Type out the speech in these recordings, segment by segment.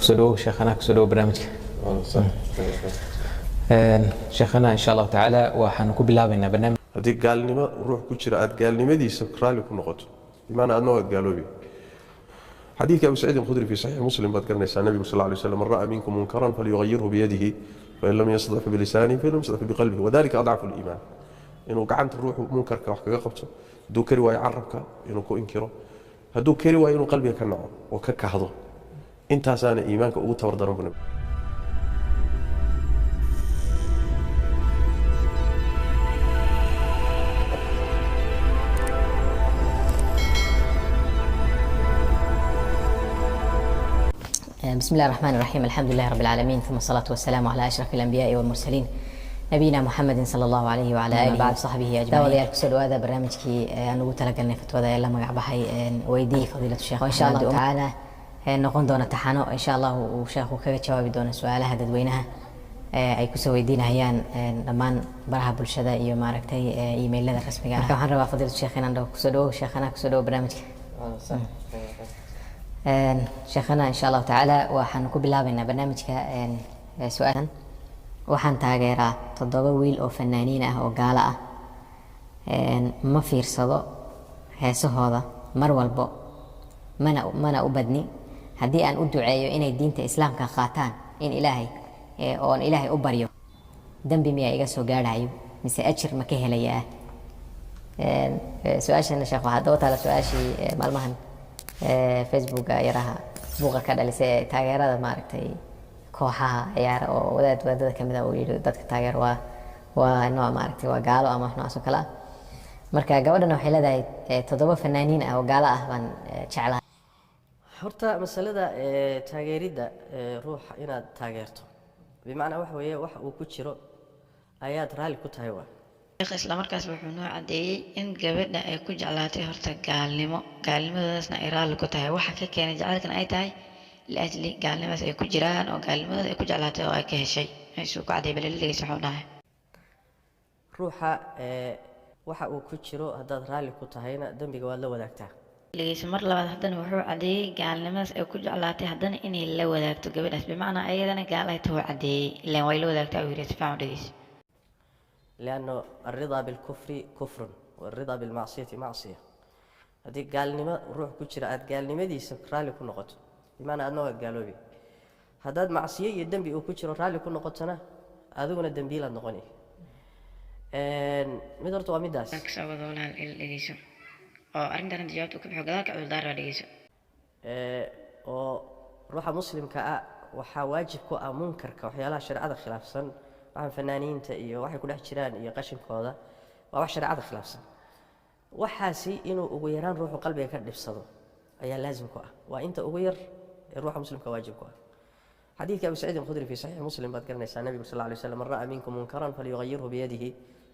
Kusoo dhawow, sheekhana, kusoo dhawow barnaamijka. Sheekhana, insha Allahu tacaala waxaanu ku bilaabaynaa barnaamij. Haddii gaalnimo ruux ku jira aad gaalnimadiisa raalli ku noqoto, bimaanaa adna waad gaaloobi. Xadiidka Abu Saciid Alkhudri fi Saxiix Muslim baad garanaysaa, Nabigu sal lay slam: "Man ra'a minkum munkaran falyughayirhu biyadihi, fain lam yastadic bilisaanihi, fain lam yastadic biqalbihi, wadalika adcafu liimaan." Inuu gacanta ruuxu munkarka wax kaga qabto, hadduu kari waayo carabka inuu ku inkiro, hadduu kari waayo inuu qalbiga ka naco oo ka kahdo, intaasaana iimaanka ugu tabar daran bu nabi. بسم الله الرحمن الرحيم، الحمد لله رب العالمين، ثم الصلاة والسلام على أشرف الأنبياء والمرسلين، نبينا محمد صلى الله عليه وعلى آله وصحبه أجمعين. Daawadayaal, kusoo dhawaada barnaamijkii aan ugu talagalnay fatwada ee la magac baxay Weydii Fadiilatu Sheekh, oo insha Allahu tacaala noqon doona taxano insha Allah uu sheekhu kaga jawaabi doono su-aalaha dadweynaha ay kusoo weydiinayaan dhammaan baraha bulshada iyo maaragtay emailada rasmiga ah. Marka waxaan rabaa Fadiilatu Sheekh inaan dhaho kusoo dhawow, sheekhana, kusoo dhawow barnaamijka. Sheekhana, insha Allahu tacaala waxaan ku bilaabaynaa barnaamijka su-aalan. Waxaan taageeraa 7 wiil oo fanaaniin ah oo gaalo ah. Ma fiirsado heesahooda mar walbo, mana u badni. Haddii aan u duceeyo inay diinta Islaamka qaataan, in Ilaahay oon Ilaahay u baryo, dembi miyaa iga soo gaadhayo mise ajir ma ka helayaa? Su-aashana, sheekh, waxaa daba taala su-aashii maalmahan Facebooka yaraha buuqa ka dhalisay ee taageerada maaragtay kooxaha ciyaara, oo wadaad wadaadada kamid ah uu yidhi dadka taageer waa nooc maaragtay waa gaalo ama wax noocaas oo kale ah. Marka gabadhana waxay leedahay 7 fanaaniin ah oo gaalo ah baan jeclahay. Horta masalada taageeridda ruuxa inaad taageerto, bimacnaa waxa weeye wax uu ku jiro ayaad raalli ku tahay waa. Sheekh isla markaas wuxuu noo caddeeyey in gabadha ay ku jeclaatay horta gaalnimo, gaalnimadoodaasna ay raalli ku tahay. Waxa ka keenay jacaylkan ay tahay liajli gaalnimadaas ay ku jiraan oo gaalnimadooda ay ku jeclaatay oo ay ka heshay. Meeshuu ku caddeeyay balila dhegeysa wuxuu dhahay. Ruuxa waxa uu ku jiro haddaad raalli ku tahayna, dembiga waad la wadaagtaa. Dhegeysa, mar labaad haddana wuxuu caddeeyey gaalnimadaas ay ku jeclaatay haddana inay la wadaagto gabadhaas, bimacnaa ayadana gaal ay tahay uu caddeeyey, ilaan way la wadaagtaa uu yidhi. Si fiican u dhegeysa. Lianno alridaa bilkufri kufrun waalridaa bilmacsiyati macsiya. Haddii gaalnimo ruux ku jira aad gaalnimadiisa raalli ku noqoto, bimacnaa adna waad gaaloobi. Haddaad macsiyo iyo dembi uu ku jiro raalli ku noqotona, adiguna dembiilaad noqoni. Mid horta waa middaas. Kasoo wado, walaal, ila dhegeyso oo arrintan hadda jawaabta uu ka baxo gadaalka cudurdaar baa dhegeyso. Oo ruuxa muslimka ah waxaa waajib ku ah munkarka, waxyaalaha shareecada khilaafsan, waxaan fanaaniinta iyo waxay ku dhex jiraan iyo qashinkooda waa wax shareecada khilaafsan. Waxaasi inuu ugu yaraan ruuxu qalbiga ka dhibsado ayaa laazim ku ah, waa inta ugu yar ee ruuxa muslimka waajib ku ah. Xadiidka Abu Saciid Alkhudri fi Saxiix Muslim baad garanaysaa, Nabigu sal lay slam: "Man ra'a minkum munkaran falyughayirhu biyadihi,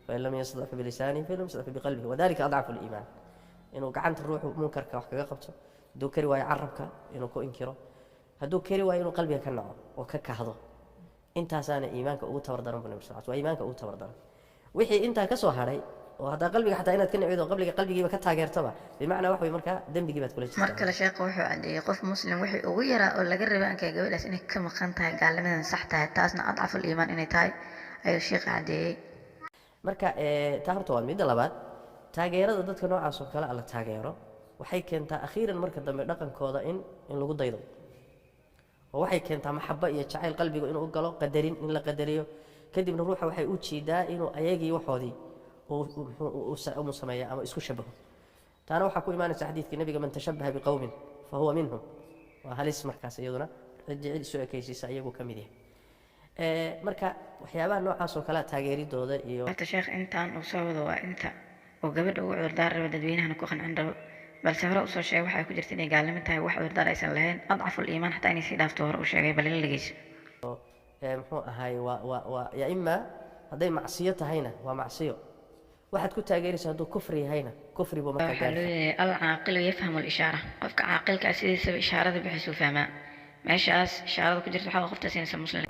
fain lam yastadic fabilisaanihi, fain lam yastadic biqalbihi, wadalika adcafu liimaan." Inuu gacanta ruuxu munkarka wax kaga qabto, hadduu kari waayo carabka inuu ku inkiro, hadduu kari waayo inuu qalbiga ka naco oo ka kahdo, intaasaana iimaanka ugu tabar daran bu nabi sal waa iimaanka ugu tabar daran. Wixii intaa ka soo hadhay oo haddaa qalbiga xataa inaad ka nicido, qalbiga qalbigiiba ka taageertaba, bimacnaa wax wey markaa dembigii baad kula Mar jirtaa. kale sheekhu wuxuu caddeeyey qof muslim wixii ugu yaraa oo laga rabay anka gabadhaas inay ka maqan tahay gaalnimadan sax tahay, taasna adcaful iimaan inay tahay ayuu sheekha caddeeyey. Marka taa horta waa midda labaad. Taageerada dadka noocaas oo kale la taageero waxay keentaa akhiiran marka dambe dhaqankooda in lagu daydo, oo waxay keentaa maxabo iyo jacayl qalbiga inuu u galo, qadarin in la qadariyo. Kadibna ruuxa waxay u jiidaa inuu ayagii waxoodii uu sameeya ama isku shabaho. Taana waxaa ku imaanaysa xadiidkii Nabiga: "Man tashabaha biqowmin fahuwa minhum." Waa halis markaas iyaduna, ciddii cid isu ekaysiisa iyagu ka mid yahay. Marka waxyaabaha noocaas oo kale taageeridooda iyo Horta sheekh intaan uu soo wado waa inta uu gabadha ugu cudurdaar rabo, dadweynahana ku qancin rabo, balse hore usoo sheegay waxay ku jirta inay gaalnimo tahay, wax cudurdaar aysan lahayn, adcaful iimaan xataa inay sii dhaafto hore u sheegay. Bal ila dhegeyso. Muxuu ahay, waa ya ima hadday macsiyo tahayna waa macsiyo waxaad ku taageeraysa, hadduu kufri yahayna kufri buu markaa Waxaa loo gaari. yeeyahay alcaaqilu yafhamu lishaara. Qofka caaqilka ah sidiisaba ishaarada bixisuu fahmaa. Meeshaas ishaarada ku jirta waxaa waa qoftaas inaysan muslim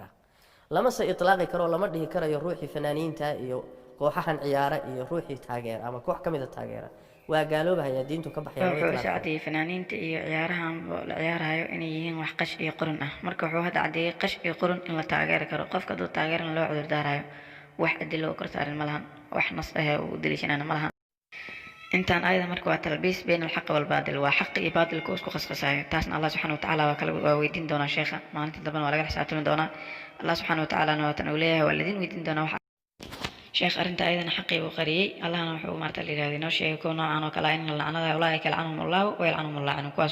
Lama se itlaaqi karo, lama dhihi karayo ruuxii fanaaniinta iyo kooxahan ciyaara iyo ruuxii taageera ama koox ka mida taageera Waa gaaloobahaya, diintu ka baxaya. Wuxuu Labada isu khilaaf. Caddeeyey fanaaniinta iyo ciyaarahan la ciyaarayo inay yihiin wax qash iyo qurun ah. Marka wuxuu hadda caddeeyey qash iyo qurun in la taageeri karo, qofka hadduu taageerana loo cudur daarayo. Wax adilo oo kor saaran ma lahan, wax nas ah uu daliishanana ma lahan intaan ayada. Marka waa talbiis bayna alxaqi walbaatil, waa xaqi iyo baatilka uu isku qasqasayo. Taasna Allah subxaana watacaala waa kala waa weydiin doonaa sheekha maalinta dambena, waa laga xisaabtami doonaa. Allah subxaana watacaalana waa tan uu leeyahay, waa ladin weydiin doonaa. Waxa sheekh arrinta ayadana xaqii buu qariyey. Allahna wuxuu maarta la yidhahday noo sheegay kuwa noocan oo kale ah in la lacnadayo: ulaaika yalcanuhum Allahu wa yalcanuhum allaacinuun, kuwaas.